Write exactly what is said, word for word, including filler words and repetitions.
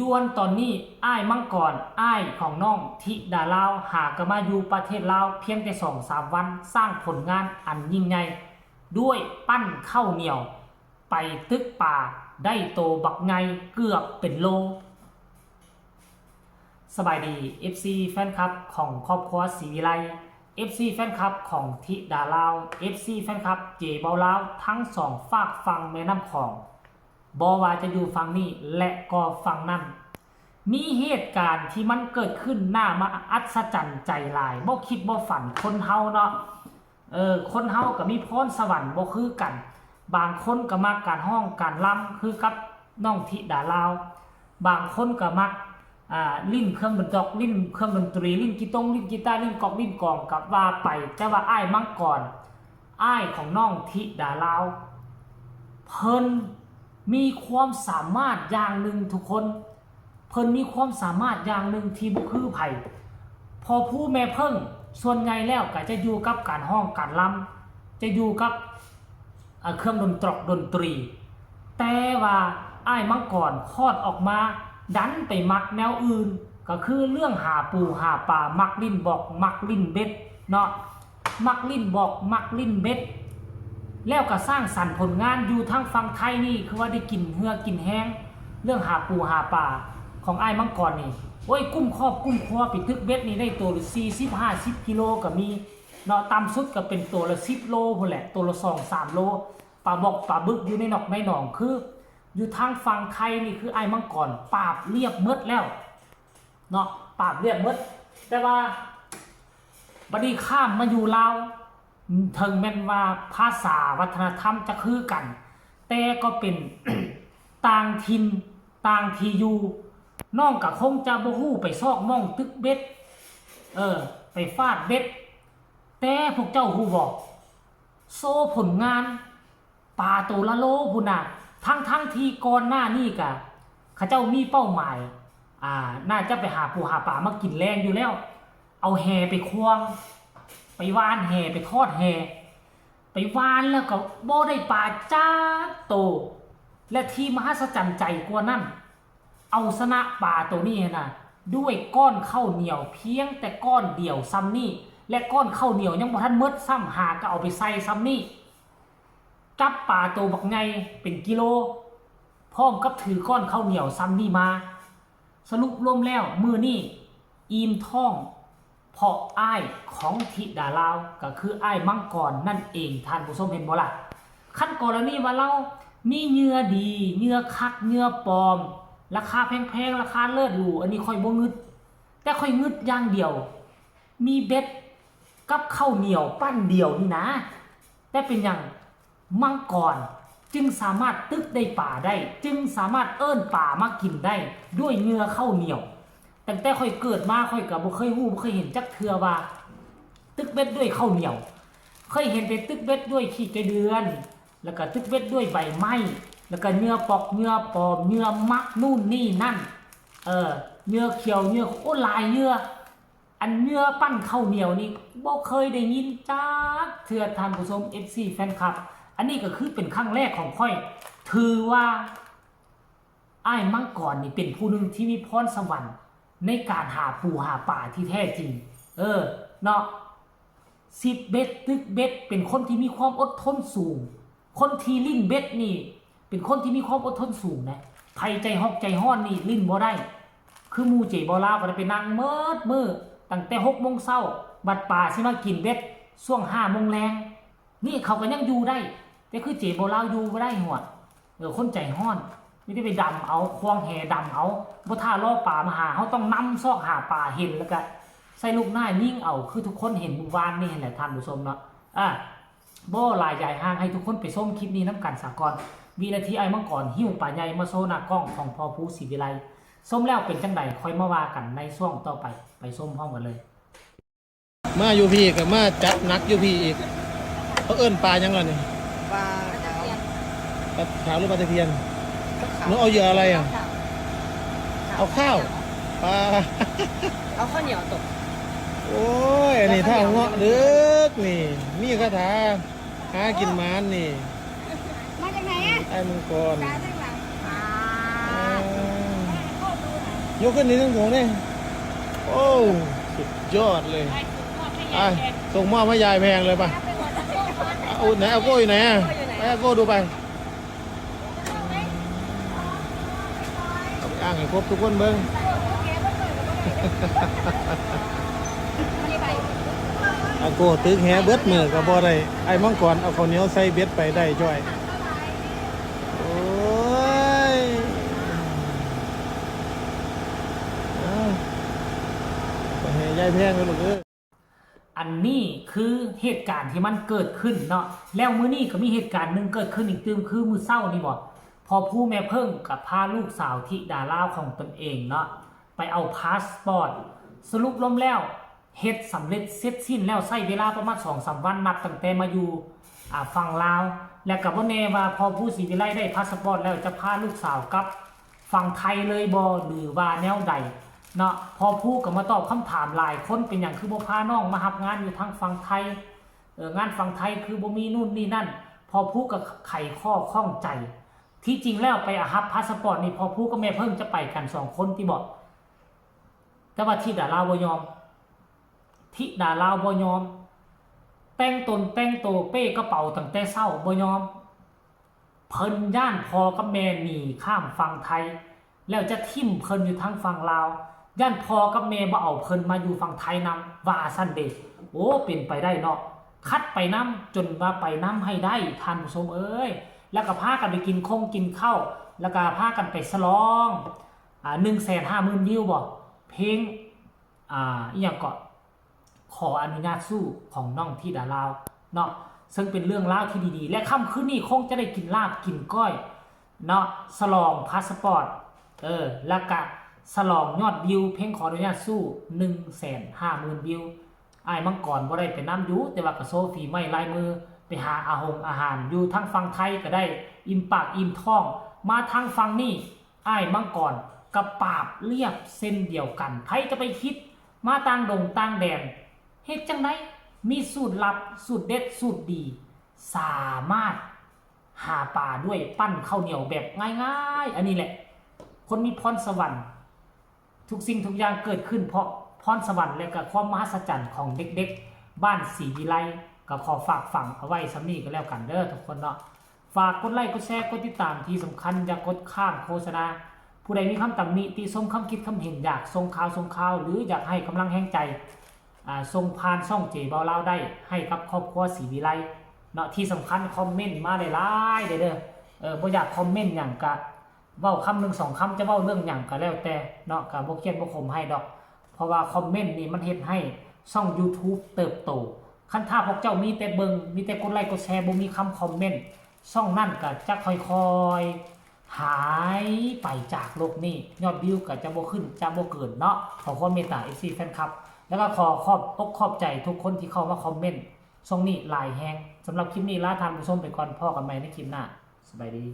ด่วนตอนนี้ อ้ายมังกร อ้ายของน้องธิดาลาว หากะมาอยู่ประเทศลาวเพียงแต่สองสามวัน สร้างผลงานอันยิ่งใหญ่ ด้วยปั้นข้าวเหนียว ไปตึกป่าได้โตบักใหญ่เกือบเป็นโล สบายดี เอฟซี แฟนคลับของครอบครัวศรีวิไล เอฟซี แฟนคลับของธิดาลาว เอฟซี แฟนคลับเจเบาลาว ทั้งสองฟากฝั่งแม่น้ำของ บ่ว่าจะอยู่ฝั่งนี้และก็ฝั่งนั้น มีเหตุการณ์ที่มันเกิดขึ้นน่ามาอัศจรรย์ใจหลาย บ่คิดบ่ฝันคนเฮาเนาะ เออ คนเฮาก็มีพรสวรรค์บ่คือกัน บางคนก็มักการฮ้องการรำคือกับน้องธิดาลาว บางคนก็มัก อ่า ลิ้นเครื่องดนตรี ลิ้นเครื่องดนตรี ลิ้นกีตง ลิ้นกีตาร์ ลิ้นกอก ลิ้นกลอง ก็ว่าไป แต่ว่าอ้ายมังกร อ้ายของน้องธิดาลาว เพิ่นมีความสามารถอย่างหนึ่งทุกคน เพิ่นมีความสามารถอย่างหนึ่งที่บ่คือไผ พ่อผู้แม่เพิ่งส่วนใหญ่แล้วก็จะอยู่กับการฮ้องการรำ จะอยู่กับ เอ่อ เครื่องดนตรอกดนตรี แต่ว่าอ้ายมังกรคลอดออกมา ดันไปมักแนวอื่น ก็คือเรื่องหาปูหาปลา มักลิ้นบอก มักลิ้นเบ็ดเนาะ มักลิ้นบอก มักลิ้นเบ็ด แล้วก็สร้างสรรค์ผลงานอยู่ทางฝั่งไทยนี่ คือว่าได้กินเหือกินแฮง เรื่องหาปูหาปลาของอ้ายมังกรนี่ โอ้ย กุ้มครอบกุ้มครัวไปตึกเบ็ดนี่ได้โตละสี่สิบห้าสิบกิโลก็มีเนาะ ต่ำสุดก็เป็นโตละสิบโลพู้นแหละ โตละสองสามโล ปลาบอกปลาบึกอยู่ในนอกในหนอง คืออยู่ทางฝั่งไทยนี่คืออ้ายมังกรปราบเรียบหมดแล้วเนาะ ปราบเรียบหมด แต่ว่าบัดนี้ข้ามมาอยู่ลาว ถึงแม้นว่าภาษาวัฒนธรรมจะคือกัน แต่ก็เป็น ต่างถิ่นต่างที่อยู่ น้องก็คงจะบ่ฮู้ไปซอกม่องตึกเบ็ด เออ ไปฟาดเบ็ด แต่พวกเจ้าฮู้บ่ โชว์ผลงาน ปลาโตละโลพู้นน่ะ ทั้งๆที่ก่อนหน้านี้กะ เขาเจ้ามีเป้าหมาย อ่า น่าจะไปหาปูหาปลามากินแลงอยู่แล้ว เอาแหไปควง ไปหว่านแห ไปทอดแห ไปหว่านแล้วก็บ่ได้ปลาจักโต และที่มหัศจรรย์ใจกว่านั้น เอาชนะปลาโตนี้หั้นน่ะ ด้วยก้อนข้าวเหนียวเพียงแต่ก้อนเดียวส่ำนี้ และก้อนข้าวเหนียวยังบ่ทันหมดซ้ำ หาก็เอาไปใส่ส่ำนี้ จับปลาโตบักใหญ่เป็นกิโล พร้อมกับถือก้อนข้าวเหนียวส่ำนี้มา สรุปรวมแล้วมื้อนี้อิ่มท้อง เพราะอ้ายของธิดาลาวก็คืออ้ายมังกรนั่นเอง ท่านผู้ชมเห็นบ่ล่ะ คันกรณีว่าลาวมีเหยื่อดี เหยื่อคัก เหยื่อปลอม ราคาแพงๆ ราคาเลิศหรู อันนี้ข้อยบ่งึด แต่ข้อยงึดอย่างเดียว มีเบ็ดกับข้าวเหนียวปั้นเดียวนี่นะ แต่เป็นหยังมังกรจึงสามารถตึกได้ปลาได้ จึงสามารถเอิ้นปลามากินได้ด้วยเหยื่อข้าวเหนียว ตั้งแต่ข้อยเกิดมาข้อยก็บ่เคยฮู้บ่เคยเห็นจักเทื่อว่า ตึกเบ็ดด้วยข้าวเหนียว เคยเห็นแต่ตึกเบ็ดด้วยขี้ไก่เดือน แล้วก็ตึกเบ็ดด้วยใบไม้ แล้วก็เหยื่อปอก เหยื่อปลอม เหยื่อหมัก นู่นนี่นั่น เออ เหยื่อเขียว เหยื่อ โอ้ หลายเหยื่อ อันเหยื่อปั้นข้าวเหนียวนี่บ่เคยได้ยินจักเทื่อ ท่านผู้ชม เอฟซี แฟนคลับ อันนี้ก็คือเป็นครั้งแรกของข้อย ถือว่าอ้ายมังกรนี่เป็นผู้หนึ่งที่มีพรสวรรค์ในการหาปูหาปลาที่แท้จริง เออ เนาะ สิบเบ็ด ตึกเบ็ด เป็นคนที่มีความอดทนสูง คนที่ลิ้นเบ็ดนี่ เป็นคนที่มีความอดทนสูงนะ ไผใจฮอกใจฮ้อนนี่ลิ้นบ่ได้ คือหมู่เจบ่ลาวก็ได้ไปนั่งเมิดมื้อ ตั้งแต่หกโมงเช้า บัดปลาสิมากินเบ็ดช่วงห้าโมงแลง นี่เขาก็ยังอยู่ได้ แต่คือเจบ่ลาวอยู่บ่ได้หัว เออ คนใจฮ้อน มีแต่ไปดำเอา ควงแหดำเอา บ่ท่ารอปลามาหา เฮาต้องนำซอกหาปลา เห็นแล้วก็ใส่ลูกหน้ายิงเอา คือทุกคนเห็นมื้อวานนี่หั้นแหละ ท่านผู้ชมเนาะ อ่า บ่หลายยายห่าง ให้ทุกคนไปชมคลิปนี้นำกันซะก่อน วินาทีอ้ายมังกรหิ้วปลาใหญ่มาโชว์หน้ากล้องของพ่อภูศรีวิไล ชมแล้วเป็นจั่งใดค่อยมาว่ากันในช่วงต่อไป ไปชมพร้อมกันเลย มาอยู่พี้ก็มาจัดหนักอยู่พี้อีก เขาเอิ้นปลาหยังล่ะนี่ ปลาขาว ปลาขาวหรือปลาตะเพียน หนูเอาเหยื่ออะไรอ่ะ เอาข้าว ปลา เอาข้าวเหนียวตก โอ้ย อันนี้ แล้วข้าวเหนียว ถ้าเงาะเด้อนี่ มีคาถา หากินหมานนี่ มาจากไหนอะ ไอ้มังกร ตาข้างหลัง อ่า เออ ยกขึ้นนิดนึงผมนี่ โอ้ สุดยอดเลย ไปส่งมอบให้ อ่ะ ยายแพง ส่งมอบให้ยายแพงเลยป่ะ ไปอวดตะโก้ก่อน เอาไหนอาโก้อยู่ไหนอ่ะไปอาโก้ดูไป เอาไปอ้างให้ครบทุกคนเบิ่ง อาโก้ตึกแหเบิดมือก็บ่ได้ ไอ้มังกรเอาข้าวเหนียวใส่เบ็ดไปได้จ้อย โอ้ย เอาไปให้ยายแพงเลยลูกเอ้ย อันนี้คือเหตุการณ์ที่มันเกิดขึ้นเนาะ แล้วมื้อนี้ก็มีเหตุการณ์หนึ่งเกิดขึ้นอีกตื่ม คือมื้อเช้านี่บ่ พ่อผู้แม่เพิ่งกับพาลูกสาวธิดาลาวของตนเองเนาะ ไปเอาพาสปอร์ต สรุปรวมแล้วเฮ็ดสำเร็จเสร็จสิ้นแล้ว ใช้เวลาประมาณสองสามวันนับตั้งแต่มาอยู่อ่าฝั่งลาว และก็บ่แน่ว่าพ่อผู้ศรีวิไลได้พาสปอร์ตแล้วจะพาลูกสาวกลับฝั่งไทยเลยบ่ หรือว่าแนวใดเนาะ พ่อผู้ก็มาตอบคำถามหลายคน เป็นหยังคือบ่พาน้องมารับงานอยู่ทางฝั่งไทย เอองานฝั่งไทยคือบ่มีนู่นนี่นั่น พ่อผู้ก็ไขข้อข้องใจ ที่จริงแล้วไปรับพาสปอร์ตนี่พ่อผู้กับแม่เพิ่งจะไปกันสองคนติบ่ แต่ว่าธิดาลาวบ่ยอม ธิดาลาวบ่ยอม แต่งตนแต่งโตเป้กระเป๋าตั้งแต่เช้าบ่ยอม เพิ่นย้านพ่อกับแม่หนีข้ามฝั่งไทย แล้วจะถิ่มเพิ่นอยู่ทางฝั่งลาว ย้านพ่อกับแม่บ่เอาเพิ่นมาอยู่ฝั่งไทยนำ ว่าซั่นเด้ โอ้ เป็นไปได้เนาะ คัดไปนำ จนว่าไปนำให้ได้ ท่านผู้ชมเอ้ย แล้วก็พากันไปกินคงกินข้าว แล้วก็พากันไปฉลอง อ่า หนึ่งแสนห้าหมื่นวิวบ่ เพลง อ่า อีหยังเกาะ ขออนุญาตสู้ของน้องธิดาลาวเนาะ ซึ่งเป็นเรื่องราวที่ดีๆ และค่ำคืนนี้คงจะได้กินลาบกินก้อยเนาะ ฉลองพาสปอร์ต เออ แล้วก็ฉลองยอดวิวเพลงขออนุญาตสู้ หนึ่งแสนห้าหมื่นวิว อ้ายมังกรบ่ได้ไปนำอยู่ แต่ว่าก็โชว์ฝีไม้ลายมือ ไปหาอาหงอาหารอยู่ทางฝั่งไทยก็ได้ อิ่มปากอิ่มท้อง มาทางฝั่งนี้ อ้ายมังกรก็ปราบเรียบเช่นเดียวกัน ไผจะไปคิด มาต่างดงต่างแดน เฮ็ดจั่งใด มีสูตรลับ สูตรเด็ด สูตรดี สามารถหาปลาด้วยปั้นข้าวเหนียวแบบง่ายๆ อันนี้แหละ คนมีพรสวรรค์ ทุกสิ่งทุกอย่างเกิดขึ้นเพราะพรสวรรค์และก็ความมหัศจรรย์ของเด็กๆ บ้านศรีวิไล ก็ขอฝากฝังเอาไว้ส่ำนี้ก็แล้วกันเด้อทุกคนเนาะ ฝากกดไลค์กดแชร์กดติดตาม ที่สำคัญอย่ากดข้ามโฆษณา ผู้ใดมีคำตำหนิติชม คำคิดคำเห็น อยากส่งข่าวส่งข่าว หรืออยากให้กำลังแฮงใจ อ่า ส่งผ่านช่องเจเบาลาวได้ ให้กับครอบครัวศรีวิไลเนาะ ที่สำคัญคอมเมนต์มาหลายๆเด้อ เออ บ่อยากคอมเมนต์หยังกะ เว้าคำหนึ่งสองคำ จะเว้าเรื่องหยังก็แล้วแต่เนาะ ก็บ่เคียดบ่ขมให้ดอก เพราะว่าคอมเมนต์นี่มันเฮ็ดให้ช่อง YouTube เติบโต คันถ้าพวกเจ้ามีแต่เบิ่ง มีแต่กดไลค์กดแชร์ บ่มีคำคอมเมนต์ ช่องนั่นก็จะค่อยๆหายไปจากโลกนี้ ยอดวิวก็จะบ่ขึ้น จะบ่เกินเนาะ ขอความเมตตา เอฟซี แฟนคลับ แล้วก็ขอขอบอกขอบใจทุกคนที่เข้ามาคอมเมนต์ช่องนี้หลายแฮง สำหรับคลิปนี้ลาท่านผู้ชมไปก่อน พ้อกันใหม่ในคลิปหน้า สบายดี